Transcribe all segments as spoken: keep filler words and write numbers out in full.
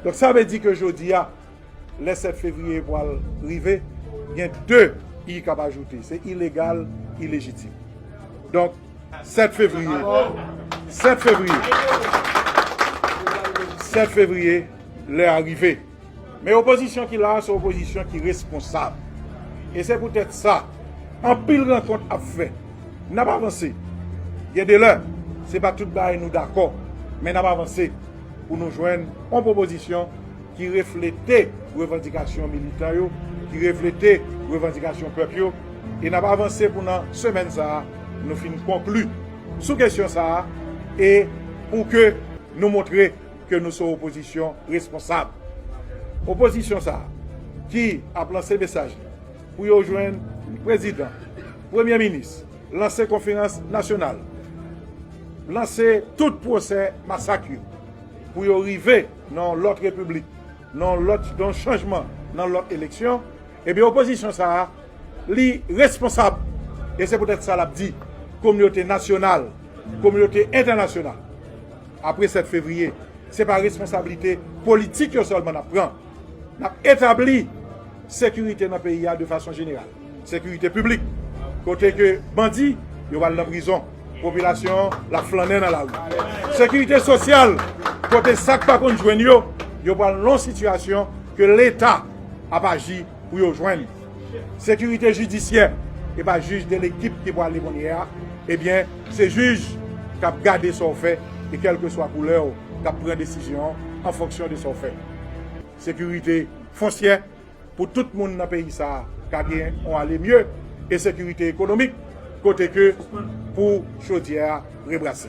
Donk, sa vle di ke jodi a, lè sèt fevriye pral rive, gen de i k ap ajoute. Se ilegal, ilejitim. Donk, sèt fevriye, sèt fevriye, sèt fevriye, lè a rive. Men opozisyon ki la a, se opozisyon ki responsab. E se poutèt sa, anpil rankont ap fèt. N ap avanse. Gen de lè, se pa tout bagay nou dakò, men n ap avanse pou nou jwenn yon pwopozisyon ki reflete revandikasyon militan yo, ki reflete revandikasyon pèp yo, e n ap avanse pou nan semèn sa a, nou fin konkli sou kesyon sa a, e pou ke nou montre ke nou se yon opozisyon responsab. Opozisyon sa a, ki ap lanse mesaj li pou yo jwenn prezidan, premye minis, lanse konferans nasyonal, lanse tout pwosè masak yo, pou yo rive nan yon lòt repiblik, nan yon lòt, nan yon chanjman, nan lòt eleksyon, ebyen, opozisyon sa a, li responsab. E se poutèt sa l ap di, kominote nasyonal, kominote entènasyonal, apre sèt fevriye, se pa responsablite politik yo sèlman n ap pran. N ap etabli sekirite nan peyi a de fason jeneral. Sekirite piblik, kote ke bandi, yo pral nan prizon. Popilasyon an, l ap flannen nan lari. Sekirite sosyal, kote sa k pa konn jwenn yo, yo pral nan yon sitiyasyon ke Leta ap aji pou yo jwenn. Sekirite jidisyè, e pa jij de lekip ki pwale kounye a, ebyen, se jij k ap gade sa w fè, e kèlkeswa koulè w, k ap pran desizyon an an fonksyon de sa w fè. Sekirite fonsyè, pou tout moun nan peyi sa a ka gen yon ale mye, e sekirite ekonomik, kote ke pou chodyè a rebrase.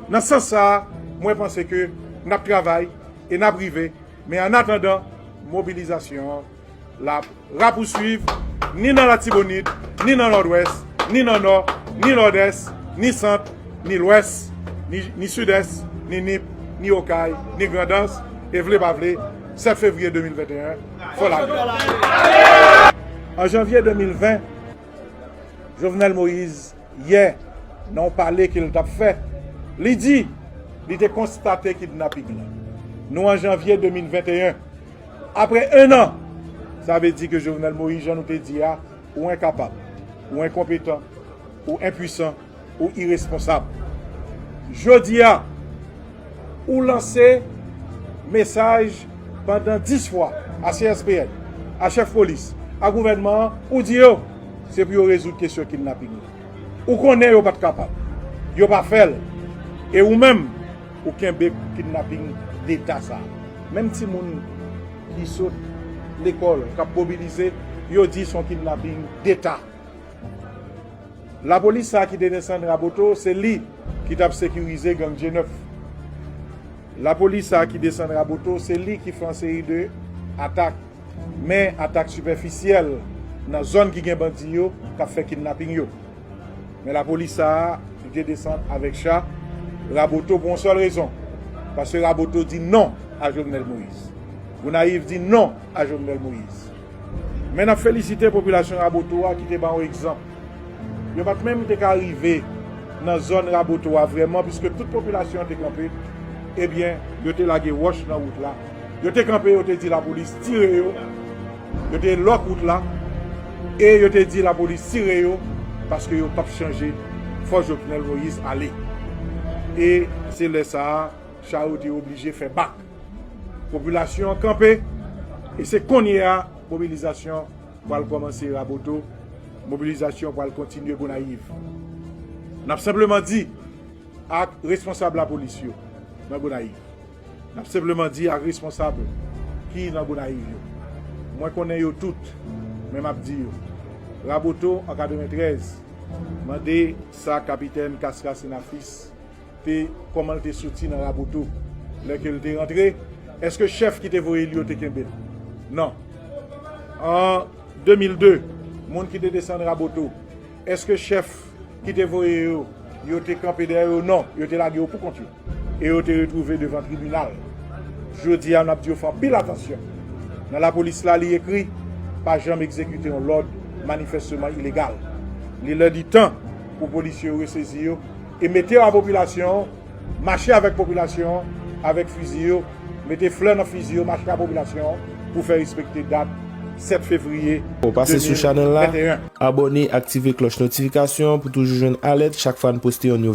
Nan sans sa a, mwen panse ke n ap travay e n ap rive, men annatandan, mobilizasyon an l ap rapouswiv, ni nan Latibonit, ni nan Nòdwès, ni nan Nò, ni Nòdès, ni Sant, ni Lwès, ni, ni Sidès, ni Nip, ni Okay, ni Grandans, e vle pa vle, sèt fevriye de mil venteyen, fò l ale. An janvye de mil ven, Jovenel Moïse, yè, nan yon pale ke l t ap fè, li di li te konstate kidnaping lan. Nou an janvye de mil venteyen. Apre en an, sa vle di ke Jovenel Moïse, jan nou te di a, ou enkapab, ou enkonpetan, ou enpwisan, ou iresponsab. Jodi a, ou lanse mesaj pandan dis fwa a C S P N, a chèf polis, a gouvènman an, ou di yo, se pou yo rezoud kesyon kidnaping lan. Ou konnen yo pa t kapab. Yo pa fè l. E ou menm, ou kenbe kidnaping deta sa a. Menm timoun ki sot lekòl, k ap mobilize, yo di se yon kidnaping deta. Lapolis sa a ki te desann Raboto, se li ki t ap sekirize gang G nèf. Lapolis sa a ki desann Raboto, se li ki fè yon seri de atak, men atak sipèfisyèl nan zòn ki gen bandi yo k ap fè kidnaping yo. Men lapolis sa a, li te desann avèk cha Raboto pou yon sèl rezon. Paske Raboto di non a Jovenel Moïse. Gonayiv di non a Jovenel Moïse. Men n ap felisite popilasyon Raboto a ki te ba yon egzanp. Yo pa t menm te ka rive nan zòn Raboto a vrèman, piske tout popilasyon an te kanpe. Ebyen, yo te lage wòch nan wout la. Yo te kanpe, yo te di lapolis tire yo. Yo te lòk wout la. E yo te di lapolis tire yo, paske yo p ap chanje. Fò Jovenel Moïse ale. E se lè sa a, cha yo te oblije fè bak. Popilasyon an kanpe, e se kounye a mobilizasyon pral kòmanse Raboto, mobilizasyon pral kontinye Gonayiv. N ap senpleman di ak responsab lapolis yo nan Gonayiv, n ap senpleman di ak responsab ki nan Gonayiv yo, mwen konnen yo tout, men m ap di yo, Raboto an katreventrèz, mande sa kapitèn Casca Senafis te, kòman l te soti nan Raboto lè ke l te rantre, èske chèf ki te voye l yo te kenbe l? Non. An de mil de, moun ki te desann Raboto, èske chèf ki te voye yo, yo te kanpe dèyè yo? Non, yo te lage yo pou kont yo. E yo te retwouve devan tribinal. Jodi a, n ap di yo fè anpil atansyon. Nan lapolis la, li ekri, pa janm egzekite yon lòd manifèsteman ilegal. Li lè li tan pou polisye yo resezi yo e mete yo a popilasyon an, mache avèk popilasyon an, avèk fizi yo, Mete flè nan fizi yo, mache ak popilasyon an pou fè respekte dat sèt fevriye Bon, pase sou chanèl la, abòne, aktive klòch notifikasyon pou toujou jwenn alèt chak fwa n poste yon nouvo